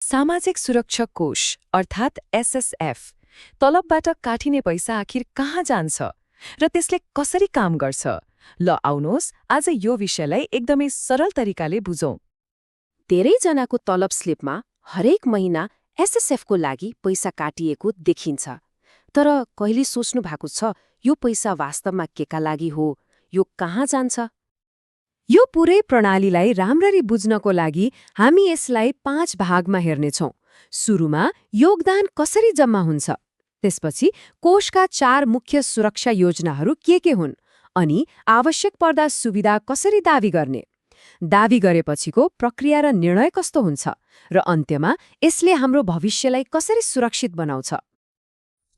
सामाजिक सुरक्षा कोष अर्थात् एसएसएफ तलबबाट काटिने पैसा आखिर कहाँ जान्छ र त्यसले कसरी काम गर्छ? ल आउनुहोस् आज यो विषयलाई एकदमै सरल तरिकाले बुझौं। धेरैजनाको तलब स्लिपमा हरेक महिना एसएसएफको लागि पैसा काटिएको देखिन्छ। तर कहिले सोच्नु भएको छ यो पैसा वास्तवमा केका लागि हो, यो कहाँ जान्छ? यो पुरै प्रणालीलाई राम्ररी बुझ्नको लागि हामी यसलाई 5 भागमा हेर्नेछौं। सुरुमा योगदान कसरी जम्मा हुन्छ, त्यसपछि कोषका 4 मुख्य सुरक्षा योजनाहरू के हुन्, अनि आवश्यक पर्दा सुविधा कसरी दावी गर्ने, दावी गरेपछिको प्रक्रिया र निर्णय कस्तो हुन्छ, र अन्त्यमा यसले हाम्रो भविष्यलाई कसरी सुरक्षित बनाउँछ।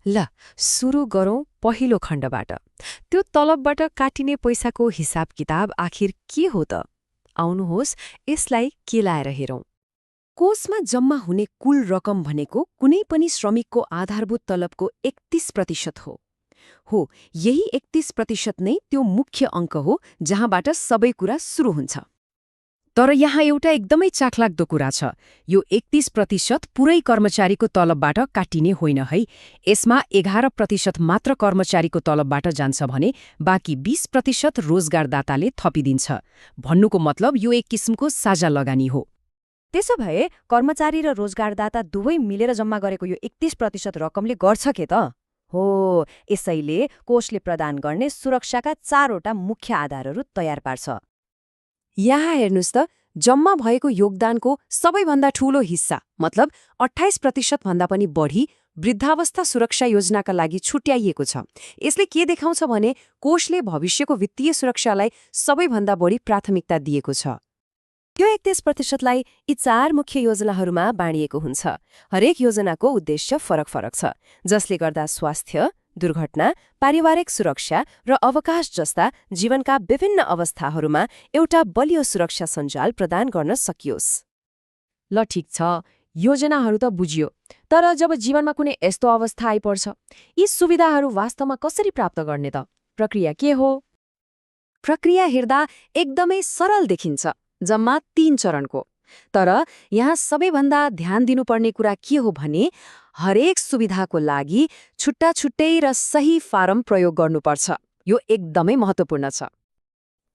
ल सुरु गरौँ पहिलो खण्डबाट। त्यो तलबबाट काटिने पैसाको हिसाब किताब आखिर के हो त? आउनुहोस् यसलाई केलाएर हेरौँ। कोषमा जम्मा हुने कुल रकम भनेको कुनै पनि श्रमिकको आधारभूत तलबको 31% हो। यही 31% नै त्यो मुख्य अङ्क हो जहाँबाट सबै कुरा सुरु हुन्छ। तर यहाँ एउटा एकदमै चाखलाग्दो कुरा छ। यो 31% पुरै कर्मचारीको तलबबाट काटिने होइन है। यसमा 11% मात्र कर्मचारीको तलबबाट जान्छ भने बाँकी 20% रोजगारदाताले थपिदिन्छ। भन्नुको मतलब यो एक किसिमको साझा लगानी हो। त्यसो भए कर्मचारी र रोजगारदाता दुवै मिलेर जम्मा गरेको यो 31% रकमले गर्छ के त? हो, यसैले कोषले प्रदान गर्ने सुरक्षाका 4 वटा मुख्य आधारहरू तयार पार्छ। यहाँ हेर्नुस् त, जम्मा भएको योगदानको सबैभन्दा ठूलो हिस्सा मतलब 28% भन्दा पनि बढी वृद्धावस्था सुरक्षा योजनाका लागि छुट्याइएको छ। यसले के देखाउँछ भने कोषले भविष्यको वित्तीय सुरक्षालाई सबैभन्दा बढी प्राथमिकता दिएको छ। यो 31%लाई यी 4 मुख्य योजनाहरूमा बाँडिएको हुन्छ। हरेक योजनाको उद्देश्य फरक छ, जसले गर्दा स्वास्थ्य, दुर्घटना, पारिवारिक सुरक्षा र अवकाश जस्ता जीवनका विभिन्न अवस्थाहरूमा एउटा बलियो सुरक्षा सञ्जाल प्रदान गर्न सकियोस्। ल ठिक छ, योजनाहरू त बुझियो। तर जब जीवनमा कुनै यस्तो अवस्था आइपर्छ, यी सुविधाहरू वास्तवमा कसरी प्राप्त गर्ने त? प्रक्रिया के हो? प्रक्रिया हेर्दा एकदमै सरल देखिन्छ, जम्मा 3 चरणको। तर यहाँ सबैभन्दा ध्यान दिनुपर्ने कुरा के हो भने हरेक सुविधाको लागि छुट्टा-छुट्टै र सही फारम प्रयोग गर्नुपर्छ। यो एकदमै महत्त्वपूर्ण छ।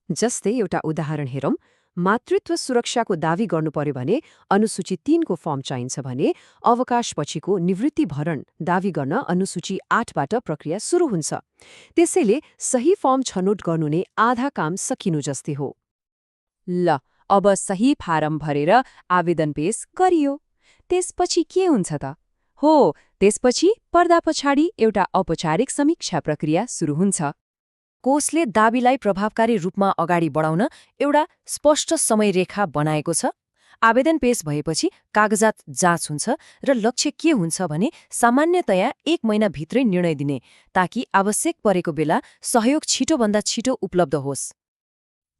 जस्तै एउटा उदाहरण हेरौँ। मातृत्व सुरक्षाको दावी गर्नु पर्यो भने अनुसूची 3 को फर्म चाहिन्छ भने अवकाशपछिको निवृत्ति भरण दावी गर्न अनुसूची 8 बाट प्रक्रिया सुरु हुन्छ। त्यसैले सही फर्म छनौट गर्नु नै आधा काम सकिनु जस्तै हो। ल अब सही फारम भरेर आवेदन पेश गरियो। त्यसपछि के हुन्छ त? हो, त्यसपछि पर्दा पछाडि एउटा औपचारिक समीक्षा प्रक्रिया सुरु हुन्छ। कोषले दावीलाई प्रभावकारी रूपमा अगाडि बढाउन एउटा स्पष्ट समयरेखा बनाएको छ। आवेदन पेश भएपछि कागजात जाँच हुन्छ र लक्ष्य के हुन्छ भने सामान्यतया 1 महिनाभित्रै निर्णय दिने, ताकि आवश्यक परेको बेला सहयोग छिटोभन्दा छिटो उपलब्ध होस्।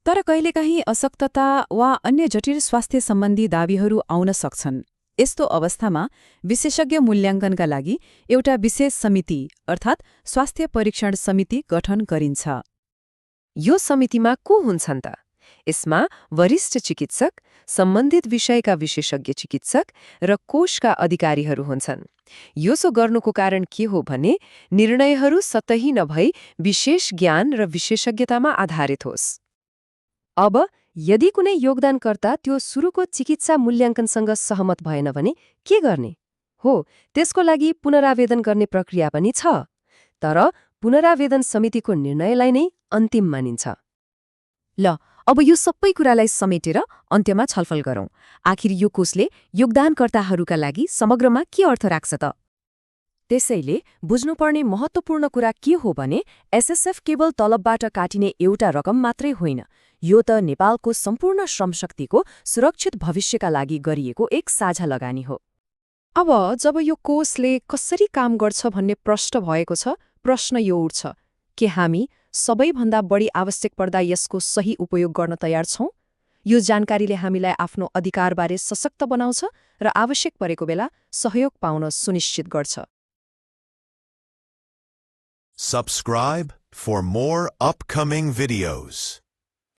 तर कहिलेकाहीँ अशक्तता वा अन्य जटिल स्वास्थ्य सम्बन्धी दावीहरू आउन सक्छन्। यस्तो अवस्थामा विशेषज्ञ मूल्याङ्कनका लागि एउटा विशेष समिति अर्थात् स्वास्थ्य परीक्षण समिति गठन गरिन्छ। यो समितिमा को हुन्छन् त? यसमा वरिष्ठ चिकित्सक, सम्बन्धित विषयका विशेषज्ञ चिकित्सक र कोषका अधिकारीहरू हुन्छन्। यसो गर्नुको कारण के हो भने निर्णयहरू सतही नभई विशेष ज्ञान र विशेषज्ञतामा आधारित होस्। अब यदि कुनै योगदानकर्ता त्यो सुरुको चिकित्सा मूल्याङ्कनसँग सहमत भएन भने के गर्ने? हो, त्यसको लागि पुनरावेदन गर्ने प्रक्रिया पनि छ। तर पुनरावेदन समितिको निर्णयलाई नै अन्तिम मानिन्छ। ल अब यो सबै कुरालाई समेटेर अन्त्यमा छलफल गरौँ। आखिर यो कोषले योगदानकर्ताहरूका लागि समग्रमा के अर्थ राख्छ त? त्यसैले बुझ्नुपर्ने महत्त्वपूर्ण कुरा के हो भने एसएसएफ केवल तलबबाट काटिने एउटा रकम मात्रै होइन। यो त नेपालको सम्पूर्ण श्रमशक्तिको सुरक्षित भविष्यका लागि गरिएको एक साझा लगानी हो। अब जब यो कोषले कसरी काम गर्छ भन्ने प्रश्न भएको छ, प्रश्न यो उठ्छ, के हामी सबैभन्दा बढी आवश्यक पर्दा यसको सही उपयोग गर्न तयार छौं? यो जानकारीले हामीलाई आफ्नो अधिकारबारे सशक्त बनाउँछ र आवश्यक परेको बेला सहयोग पाउन सुनिश्चित गर्छ। Subscribe for more upcoming videos.